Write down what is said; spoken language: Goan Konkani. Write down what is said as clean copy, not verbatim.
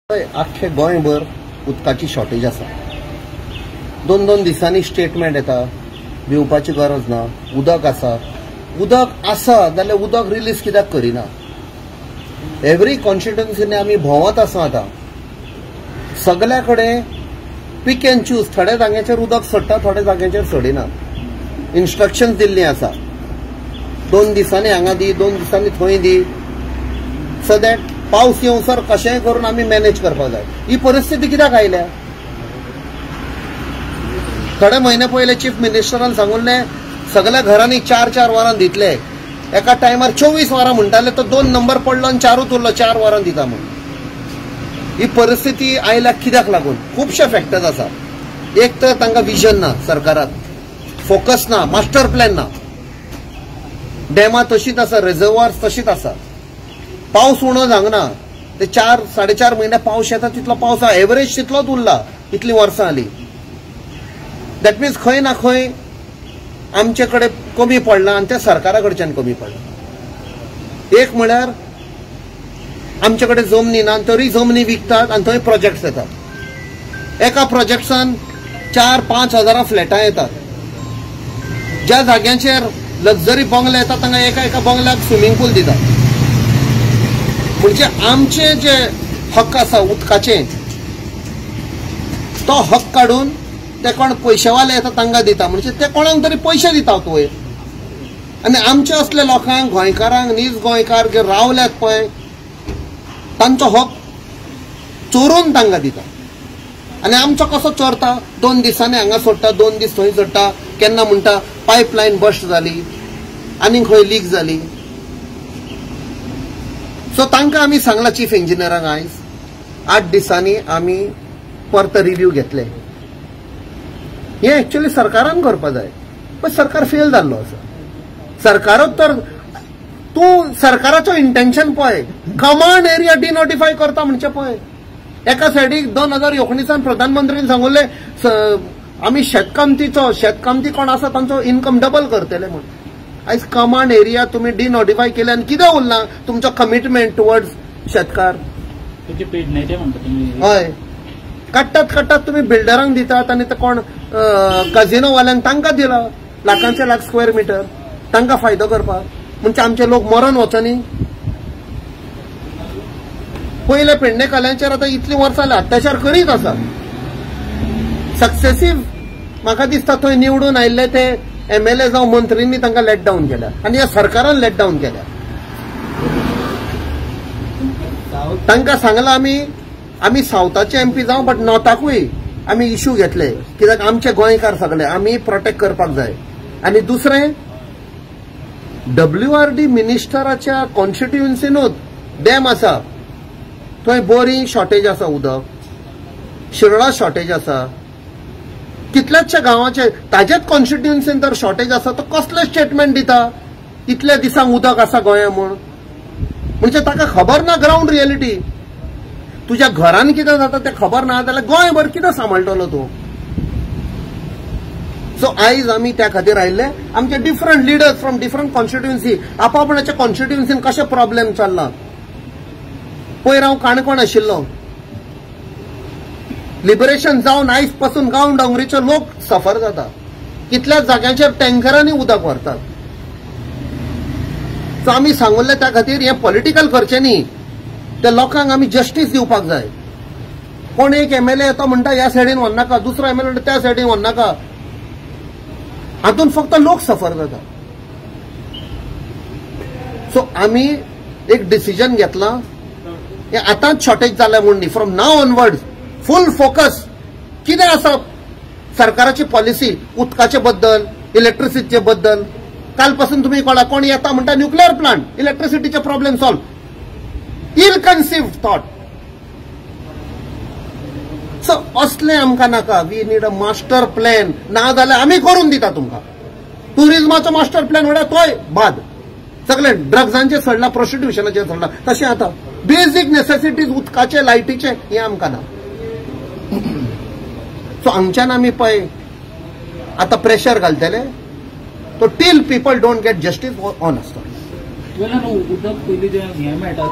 आख्खे गोंयभर उदकाची शॉर्टेज आसा. दोन दोन दिसांनी स्टेटमेंट येता, भिवपाची गरज ना, उदक आसा. उदक आसा जाल्यार उदक रिलीज कित्याक करिना? एवरी कॉन्स्टिट्युएन्सीनी आमी भोंवत आसा. आतां सगल्या कडेन पीक एंड चूज, थोड्या जाग्यांचेर उदक सोडटा, थोड्या जाग्यांचेर सोडिना. इन्स्ट्रक्शन्स दिल्लीं आसा, 2 दिसांनी हांगा दी, 2 दिसांनी थंय दी, सो that पावस येवसर कशेंय करून आमी मॅनेज करपाक जाय. ही परिस्थिती कित्याक आयल्या? थोडे म्हयने पयले चीफ मिनिस्टरान सांगुल्लें सगल्या घरांनी 4-4 वरां दितले, एका टायमार 24 वरां म्हणटाले, तो 2 नंबर पडलो आनी 4ूच उरलो, 4 वरां दिता म्हूण. ही परिस्थिती आयल्या कित्याक लागून? खुबशे फॅक्टर्स आसा. एक तर तांकां विजन ना, सरकाराक फोकस ना, मास्टर प्लॅन ना. डॅमां तशीच आसा, रिजर्वार्स तशीच आसा, पावस उणो जावंक ना. ते 4 साडे 4 म्हयने पावस येता तितलो पावस एवरेज तितलोच उरला इतलीं वर्सां आली. That means खंय ना खंय आमचे कडेन कमी पडला आनी तें सरकारा कडच्यान कमी पडलां. एक म्हळ्यार आमचे कडेन जमनी ना, तरी जमनी विकतात आनी थंय प्रोजेक्ट्स येतात. एका प्रोजेक्ट्सान 4-5 हजारां फ्लॅटां येतात. ज्या जाग्यांचेर लक्झरी बंगले येतात तांकां एका एका बंगल्याक स्विमींग पूल दितात. म्हणजे आमचे जे हक्क आसा उदकाचे, तो हक्क काडून ते कोण पयशेवाले येता तांकां दिता. म्हणजे ते कोणाक तरी पयशे दितात वयर. आनी आमचे असले लोकांक, गोंयकारांक, नीज गोंयकार जे रावल्यात पळय, तांचो हक चोरून तांकां दिता. आनी आमचो कसो चोरता? 2 दिसांनी हांगा सोडटा, 2 दीस थंय सोडटा, केन्ना म्हणटा पायपलायन बस्ट जाली, आनी खंय लीक जाली. सो तांकां आमी सांगलां चीफ इंजिनियरांक, आयज 8 दिसांनी आमी परत रिव्यू घेतले. हें एक्चुअली सरकारान करपा जाय, पण सरकार फेल जाल्लो आसा. सरकारूच तर तूं सरकाराचो इंटेन्शन पळय, कमांड एरिया डिनोटिफाय करता म्हणचे पळय. एका सायडीक 2019 प्रधानमंत्रीन सांगुल्लें आमी शेतकामतीचो, शेतकामती कोण आसा तांचो इन्कम डबल करतले म्हूण. आयज कमांड एरिया तुमी डिनोटिफाय केले आनी कितें उरलां तुमचो कमिटमेंट टुवर्ड्स शेतकार? हय, काडटात काडटात तुमी बिल्डरांक दितात आनी ते कोण कझिनोवाल्यांक तांकां दिला लाखांचे लाख स्क्वेअर मिटर, तांकां फायदो करपाक. म्हणजे आमचे लोक मरण वचनी. पयले पेडणेकाल्यांचेर आतां इतलीं वर्सां जालीं अत्याचार करीत आसा. सक्सेसीव म्हाका दिसता थंय निवडून आयिल्ले ते एमएलए जावं मंत्रींनी तांकां लेट डावन केल्या आनी ह्या सरकारान लेट डावन केल्या. तांकां सांगलां आमी, आमी सावथाचे एमपी जावं बट नॉर्थाकूय आमी इश्यू घेतले, कित्याक आमचे गोंयकार सगळे आमी प्रोटेक्ट करपाक जाय. आनी दुसरें, WRD मिनिस्टराच्या कॉन्स्टिट्युएन्सीनूच डॅम आसा, थंय बोरी शॉर्टेज आसा, उदक शिरोडा शॉर्टेज आसा, कितल्याचशा गांवाचे ताजेच कॉन्स्टिट्युएन्सीन तर शॉर्टेज आसा. तो कसलें स्टेटमेंट दिता इतल्या दिसांक उदक आसा गोंया म्हूण? म्हणजे ताका खबर ना ग्रावंड रियलिटी. तुज्या घरान कितें जाता तें खबर ना जाल्यार गोंयभर कितें सांबाळटलो तूं? सो आयज आमी त्या खातीर आयिल्ले. आमचे different leaders from different constituency आपापणाच्या कॉन्स्टिट्युएन्सीन कशें प्रॉब्लेम चल्ला. पयर हांव काणकोण आशिल्लो, लिबरेशन जावन आयज पासून गांव डोंगरीचे लोक सफर जाता. कितल्या जाग्यांचेर टँकरांनी उदक व्हरतात. सो आमी सांगुल्लें त्या खातीर हें पॉलिटिकल करचें न्ही, त्या लोकांक आमी जस्टीस दिवपाक जाय. कोण एक एमएलए येता म्हणटा ह्या सायडीन व्हरनाका, दुसरो एमएलए म्हणटा त्या सायडीन व्हरनाका, हातूंत फक्त लोक सफर जाता. सो आमी एक डिसिजन घेतलां, हें आतांच शॉर्टेज जालें म्हूण न्ही, from now onwards full focus कितें आसा सरकाराची पॉलिसी उदकाचे बद्दल, इलेक्ट्रिसिटीचे बद्दल. काल पासून तुमी कळा कोण येता म्हणटा न्युक्लियर प्लांट, इलेक्ट्रिसिटीचे problem solve. Ill conceived thought. So असलें आमकां नाका. We need a master plan. ना जाल्यार आमी करून दिता तुमकां. टुरिज्माचो मास्टर प्लॅन म्हळ्यार तोय बाद, सगळे ड्रग्सांचेर सोडला, प्रोस्टिट्युशनाचेर सोडला. तशें आतां बेजीक नेसेसिटीज उदकाचे, लायटीचे हें आमकां ना. सो हांगच्यान आमी पळय आतां प्रेशर घालतले तो till people don't get justice on आसता. उदक पयलीं जें हें मेळटा.